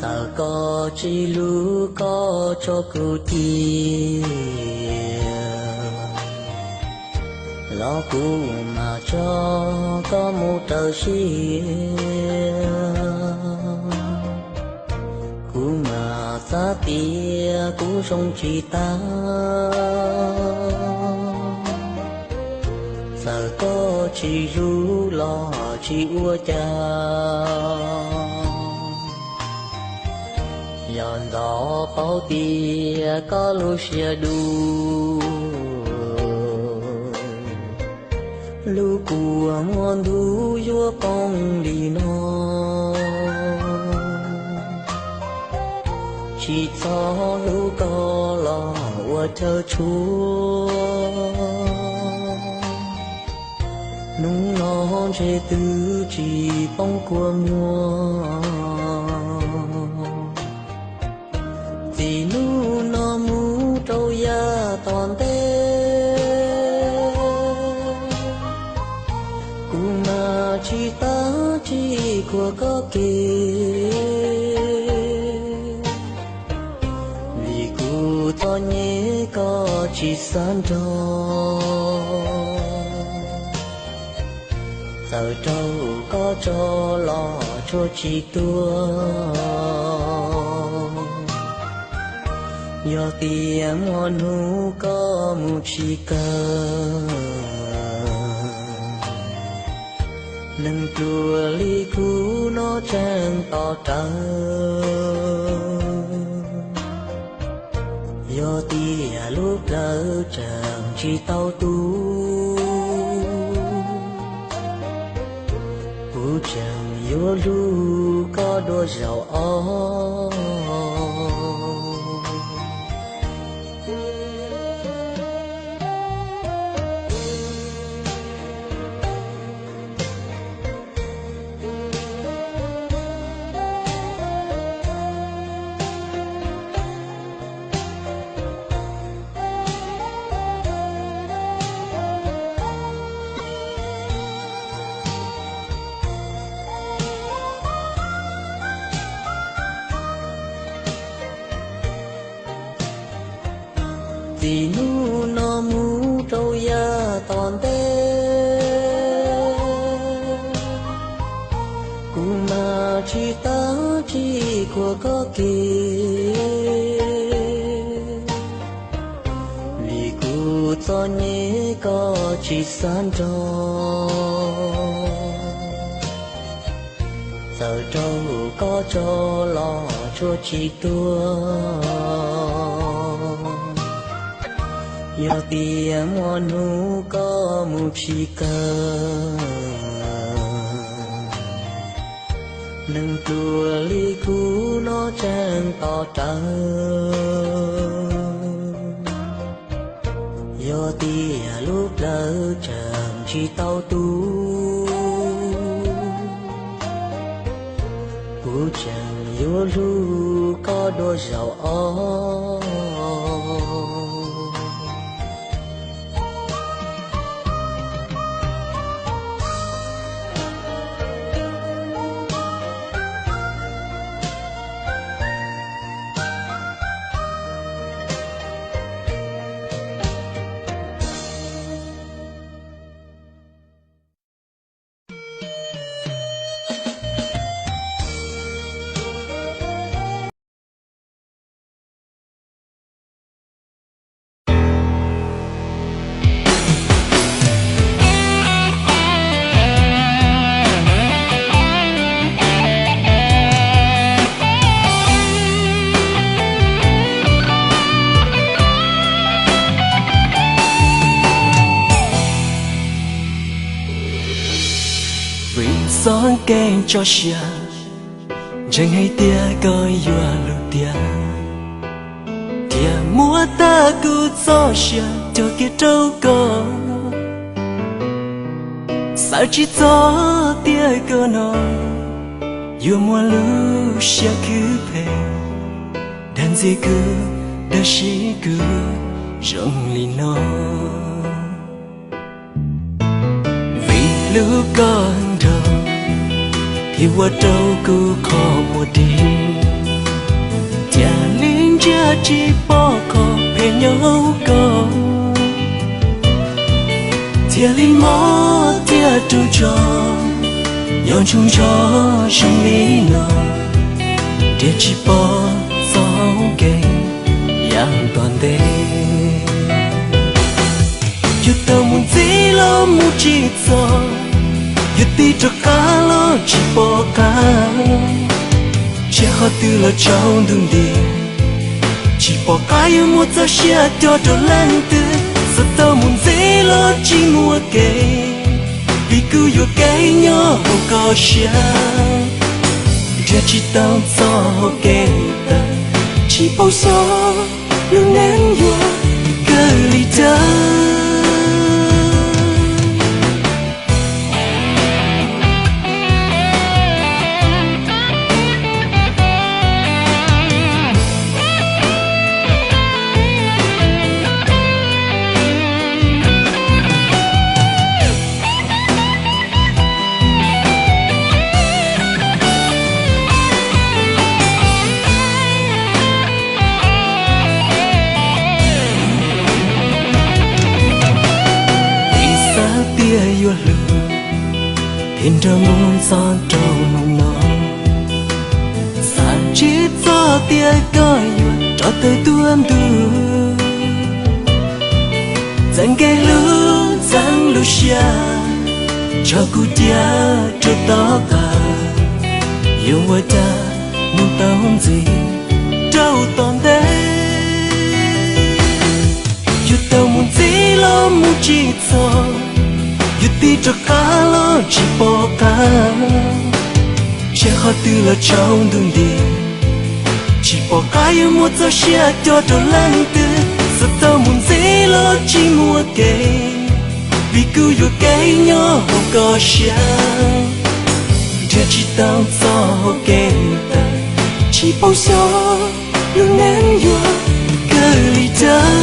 Txawm koj tsis hlub, koj tso kuv cia los kuv mam tso koj mus raws siab. Kuv mam xav tias kuv zoo tsis tag. Txawm koj tsis hlub los tsis ua cas, yog ntxov paub tias koj lub siab dub, lub kua muaj ntuj yuav poob li no. Tsis txhob hlub koj los ua chaw tshuab, hnub no ntshe twb tsis poob kua muag. Txij hnub no mus rau yav tom ntej, kuv mam tsis tab tsis khuam koj kev, vim kuv txom nyem koj tsis xav nrog. Txawm raug koj tso los tsuas tsis tuag, yog tias muaj hnub koj mus tsis kawg, neeg pluag li kuv no tseem tos rawv. Yog tias lub plawv tseem tsis tau tu, kuv tseem yuav hlub koj dua zaum ob. Txij hnub no mus rau yav tom ntej, kuv mam tsis tab tsis khuam koj kev, vim kuv txom nyem koj tsis xav nrog. Txawm raug koj tso los tsuas tsis tuag, yog tias muaj hnub koj mus tsis kawg, neeg pluag li kuv no tseem tos rawv. Yog tias lub plawv tseem tsis tau tu, kuv tseem yuav hlub koj dua zaum ob. Vim xob kev tso siab, ntseeg hais tias koj yuav lus tiag, thiaj muab tag kuv txoj sia cog kiag rau koj. Xav tsis txog tias koj no yuav muaj lub siab khwv phem, dag ntxias kuv, dag siab kuv zoo li no. Vim hlub koj nrog, thiaj ua rau kuv qhov muag dig. Yam li ntsia tsis pom qhov phem nyob hauv koj, thiaj li mob thiaj raug tso, nyob ntsoo ntsho zoo li no, nrhiav tsis pom txoj hau kev yav tom ntej. Yuav tau mus ntxiv los mus tsis txog, yuav tig rov qab los tsis pom qab, nrhiav qhov twg los tsaus ntuj nti, tsis pom qab yuav muaj txoj sia coj rau leej twg. Xav tau mus ntxiv los tsis muaj kev, vim kuv yuam kev nyob hauv koj siab, nrhiav tsis tau txoj hau kev tawm, tsis paub xyov lub neej yuav kawg li cas. Vim xav tias yuav hlub, thiaj nrog mus txog rau hnub no. Xav ntsib txog tias koj yuav rov tawm tuaj ntu, txeeb kev hlub txeeb lub siab, tso kuv cia rau tom qab, yuav ua cas mus tau ntxiv rau tom ntej. Yuav tau mus ntxiv los mus tsis txog, yuav tig rov qab los tsis pom qab, nrhiav qhov twg los tsaus ntuj nti, tsis pom qab yuav muaj txoj sia coj rau leej twg. Xav tau mus ntxiv los tsis muaj kev, vim kuv yuam kev nyob hauv koj siab, nrhiav tsis tau txoj hau kev tawm, tsis paub xyov lub neej yuav kawg li cas.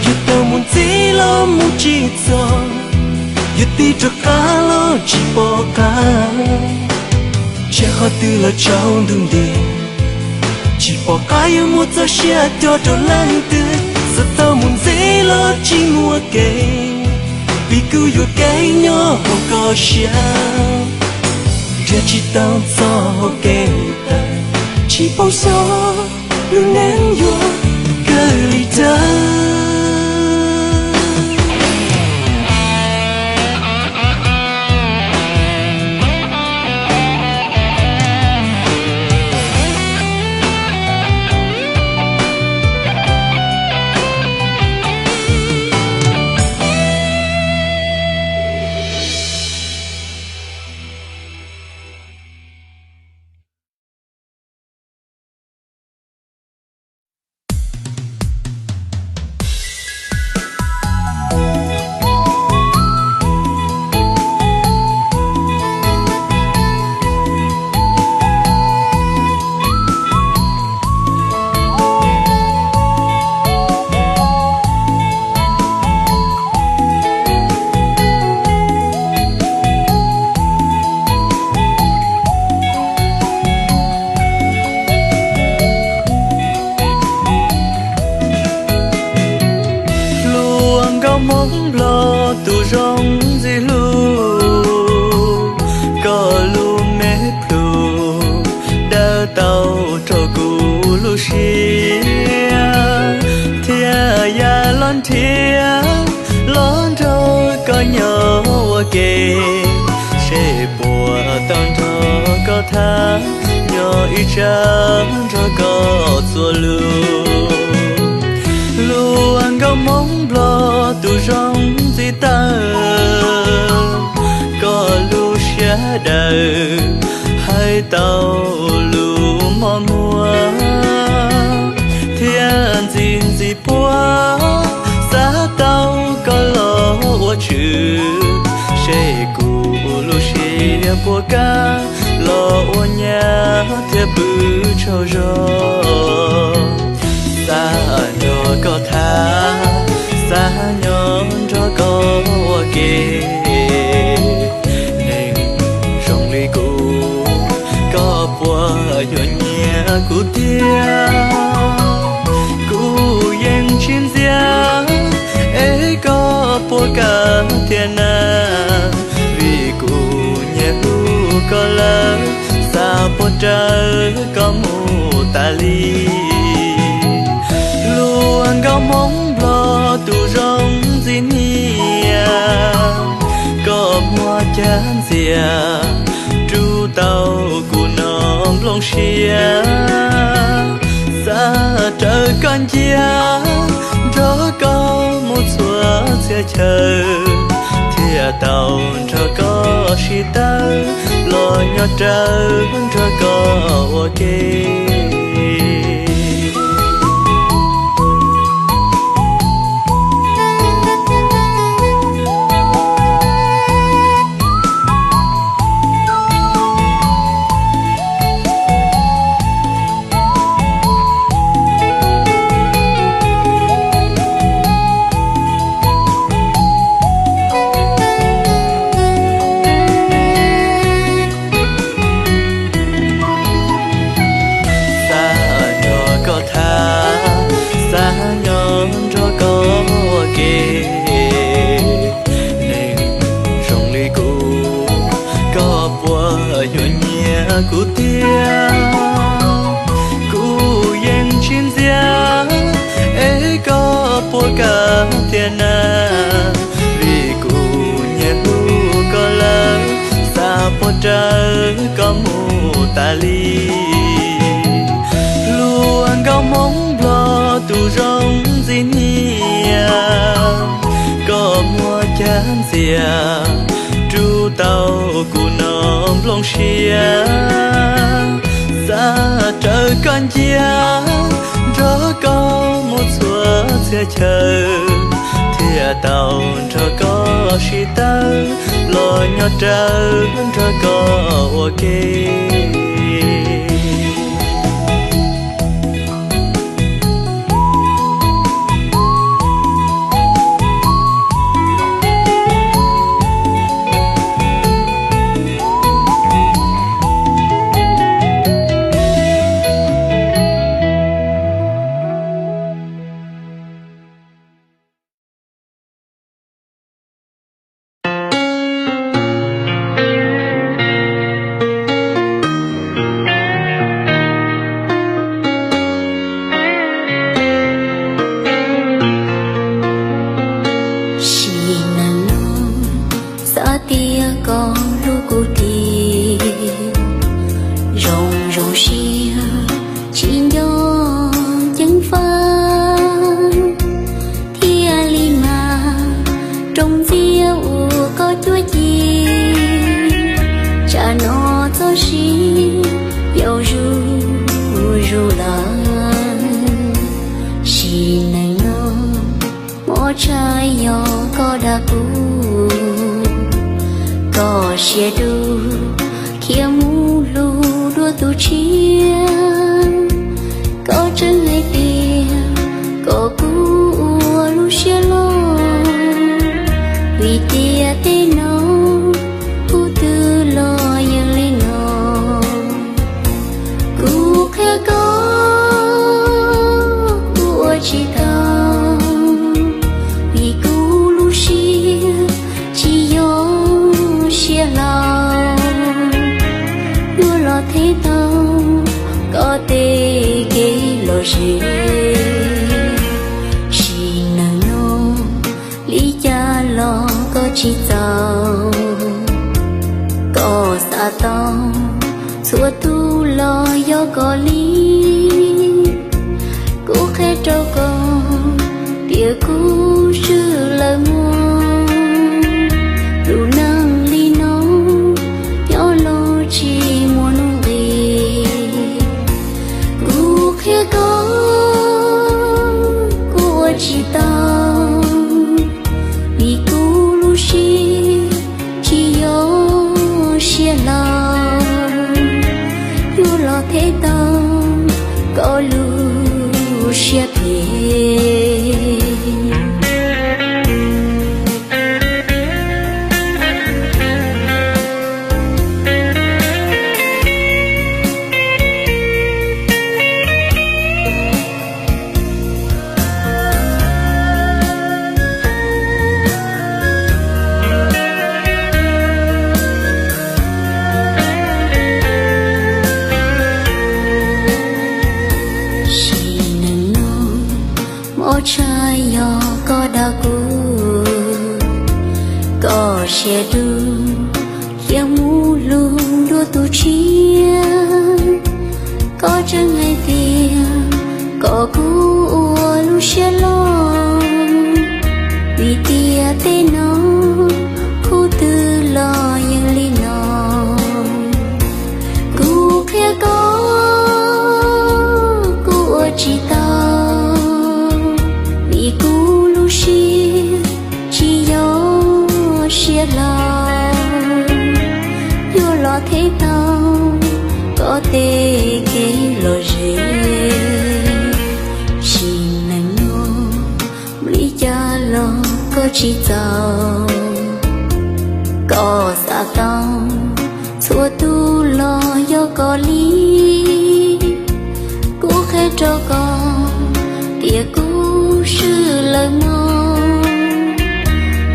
Yuav tau mus ntxiv los mus tsis txog, yuav tig rov qab los tsis pom qab, nrhiav qhov twg los tsaus ntuj nti, tsis pom qab yuav muaj txoj sia coj rau leej twg. Xav tau mus ntxiv los tsis muaj kev, vim kuv yuam kev nyob hauv koj siab, nrhiav tsis tau txoj hau kev tawm, tsis paub xyov lub neej yuav kawg li cas. Hluas nkauj Hmoob Nplog tus zoo ntxim hlub, koj lub me plhu daws tau rau kuv lub siab, thiaj ya los nrhiav los nrog koj nyob ua ke, seb puas tau nrog koj tham, nyob ib tsam nrog koj txuas lus. Hluas nkauj Hmoob Nplog tus zoo ntxim tawv, koj lub siab daws hais tau lus mos muag, thiab ntxim ntxim puag xav tau koj los ua tswv, seb kuv lub siab puas kam los ua nyab thiab pw tsaug zog. Xav nrog koj tham, xav nyob nrog koj ua ke, neeg zoo li kuv koj puas yuav nyiam? kuv tiag. Kuv yeej tsis ntxias es koj puas kam tiag na, vim kuv nyiam hlub koj lawm, xav puas raws koj mus tas li. Hluas nkauj Hmoob Nplog tus zoo ntxim niam, koj muab caj ntxias rub tau kuv noj nplooj siab. Xav raws koj ncia, nrog koj mus txhua txhia chaw, thiaj tau nrog koj sib tawm, los nyob rawm nrog koj ua ke. Xav nrog koj tham, xav nyob nrog koj ua ke. Neeg zoo li kuv, koj puas yuav nyiam kuv tiag? Kuv yeej tsis ntxias es koj puas kam tiag na, vim kuv nyiam hlub koj lawm, xav puas raws koj mus tas li. Hluas nkauj Hmoob Nplog tus zoo ntxim niam, koj muab caj ntxias rub tau kuv noj nplooj siab. Xav raws koj ncia, nrog koj mus txhua txhia chaw, thiaj tau nrog koj sib tawm, los nyob rawm nrog koj ua ke. Sim neej no xav tias koj hlub kuv tiag, zoo zoo siab tsis nco ceev faj, thiaj li mag roos ntxiag ua koj cuab ci. Tsam no txoj sia yau zuj zus lawm, sim neej no mob tshaj yog koj dag kuv, koj siab dub khiav mus hlub dua tus tshiab. Koj tseem hais tias kom kuv ua lub siab loj, vim tias tej no hnub twg los yeej li no. Kuv qhia koj, kuv ua tsis tau, vim kuv lub siab tsis yog siab hlau, yuav los them tau koj tej kev lom zem. Sim neej no li cas los koj tsis txaus, koj xav tau txhua tus los yog koj li. Kuv qhia rau koj tias kuv swb lawm mog, lub neej li no nyob los tsis muaj nuj nqis. Kuv qhia koj, kuv ua tsis tau, vim kuv lub siab tsis yog siab hlau, yuav los them tau koj lub siab phem. siab loj, vim tias tej no khub twg los yeej li no. Kuv qhia koj, kuv ua tsis tau, vim kuv lub siab tsis yog siab hlau, yuav los them tau koj tej kev lom zem. Sim neej no, li cas los koj tsis txaus, koj xav tau txhua tus los yog koj li. Kuv qhia rau koj tias kuv swb lawm mog,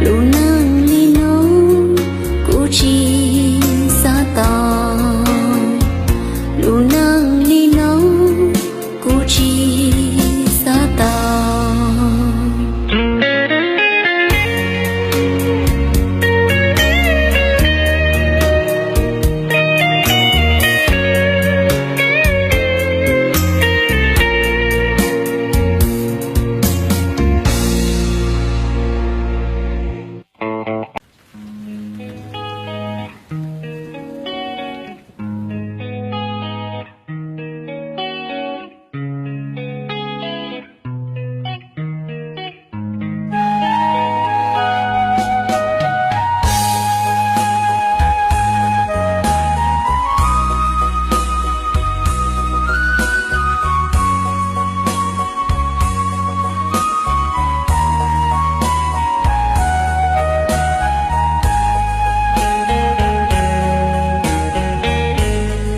lub neej li no kuv tsis xav tau, lub neej li no kuv tsis xav tau.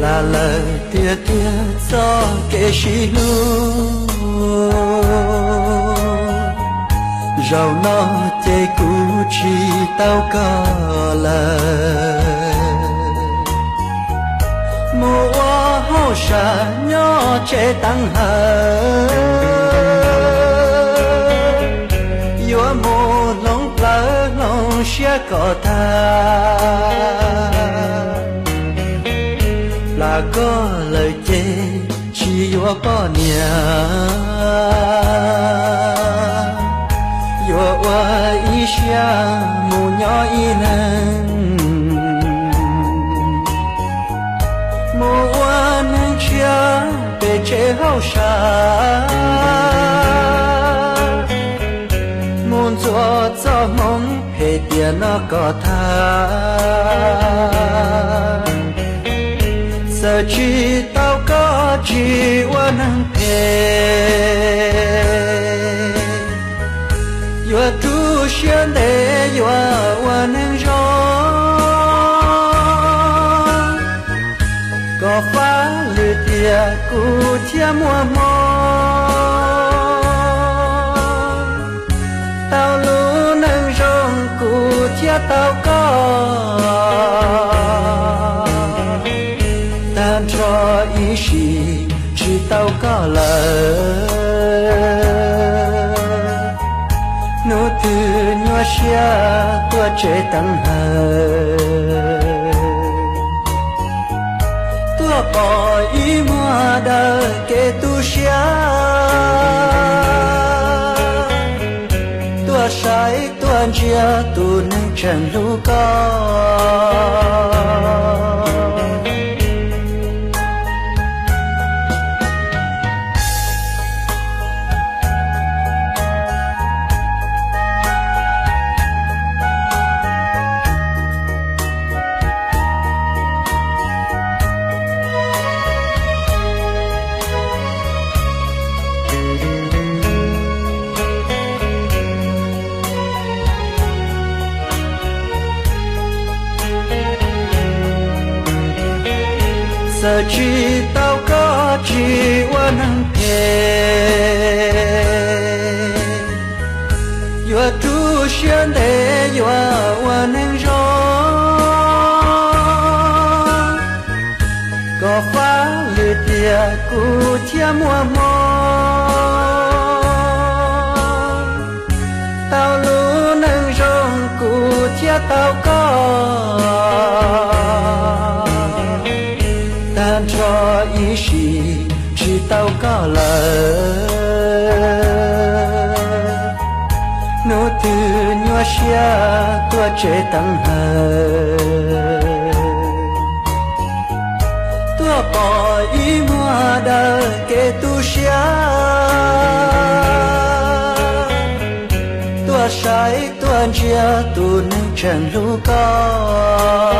Plam lawm tiag tiag txoj kev sib hlub, zaum no ces kuv tsis tau koj lawm. Mus ua hauj sam nyob tsev teev hawm, yuav mus hloov plawv hloov siab kom tag. Plam koj lawm ces tsis yuav poj niam, yuav ua ib siab mus nyob ib leeg, mus ua neeg tshiab pem tsev hauj sam, mus ntxuav txoj hmoov phem tiam no kom tag. Txawm tsis tau koj tsis ua neeg phem, yuav rub siab ntev yuav ua neeg zoo, kom fab lwm tiam kuv thiaj muaj hmoo. Tau lub neej zoo kuv thiaj tau koj, tag nrho ib sim tsis tau koj lawm. Hnub twg nyuaj siab tuaj tsev teev hawm, tuaj pom ib muag dawm kev tu siab, tuaj saib tuaj ntsia tus neeg tseem hlub koj. Txawm tsis tau koj tsis ua neeg phem, yuav rub siab ntev yuav ua neeg zoo, kom fab lwm tiam kuv thiaj muaj hmoo. Tau lub neej zoo kuv thiaj tau koj, tag nrho ib sim tsis tau koj lawm. Twb nyuaj siab tuaj tsev teev hawm, tuaj pom ib muag dawb kev tu siab, tuaj saib tuaj ntsia tus neeg tseem hlub koj.